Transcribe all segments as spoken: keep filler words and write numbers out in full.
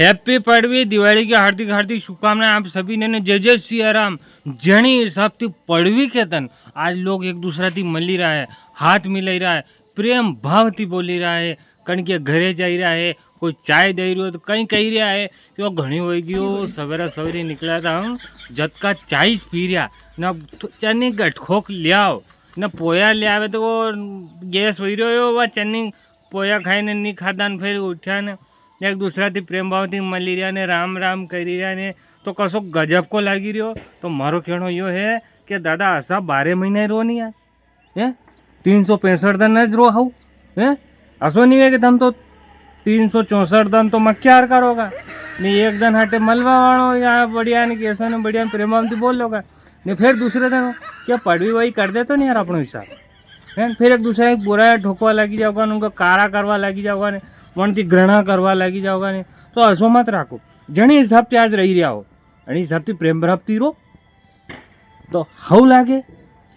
Happy पड़वी, Diwali की हार्दिक हार्दिक शुभकामनाएं आप सभी ने, ने जय जय सिया राम। जणी हिसाब थी पड़वी के तन आज लोग एक दूसरा थी मली रहा है, हाथ मिलाई रहा है, प्रेम भाव थी बोली रहा है, कण के घरे जाई रहा है, कोई चाय दे रहो तो कई कही रहा है कि वो घणी होई गयो, सवेरा सवेरे निकला था हम, जद का चाय पी रहा, ना तो चनी गटखोक ले आओ, ना पोया ले आवे तो वो गैस होई रहो, वो चनी पोया खाई ने नी खादा ने फिर उठ्या ने एक दूसरा थी प्रेम भाव थी मली रिया ने राम राम करी रिया ने, तो कसो गजब को लागी रियो। तो मारो कहणो यो है कि दादा, असा बारह महीना ही रो नी यार, हैं? तीन सौ पैंसठ दिन ज रो हाउ, हैं? असो नी है कि तम तो तीन सौ चौसठ दिन तो मक्यार करोगा, नी एक दिन हाटे मलवा वालो या बढ़िया ने कैसा ने बढ़िया ने प्रेम भाव थी बोल लोगा, ने फिर दूसरे दिन क्या पड़वी वही कर दे तो नी यार अपनो हिसाब। हैं, फिर एक दूसरा की बुराई ठोकवा लागी जाओगा ने, उनको कारा करवा लागी जाओगा ने, वण की घृणा करवा लागी जाओगा ने, तो असो मत राखो। जणी हिसाब थी आज रही रिया हो, अणी हिसाब थी प्रेम प्राप्ति रो, तो हव लागे,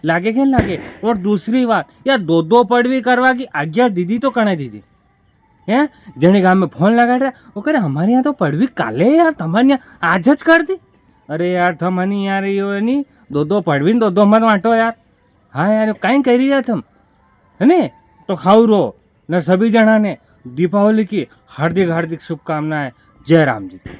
लागे के लागे। और दूसरी बात, या दो दो पड़वी करवा की आज्ञा दीदी तो कणे दीदी? हैं, जणी गाम में फोन लगा रहा, वो करे, "हमारे यहाँ तो पड़वी काले है यार, तमारे यहाँ आज ज कर दी।" अरे यार, थम हनी यार, यो है नी, दो दो पड़वी ने दो दो मत बांटो यार। हाँ यार, यो काई करी रिया थम, है ने? तो हाउ रो, ने सभी जणा ने दीपावली की हार्दिक हार्दिक शुभकामनाएं। जय राम जी की।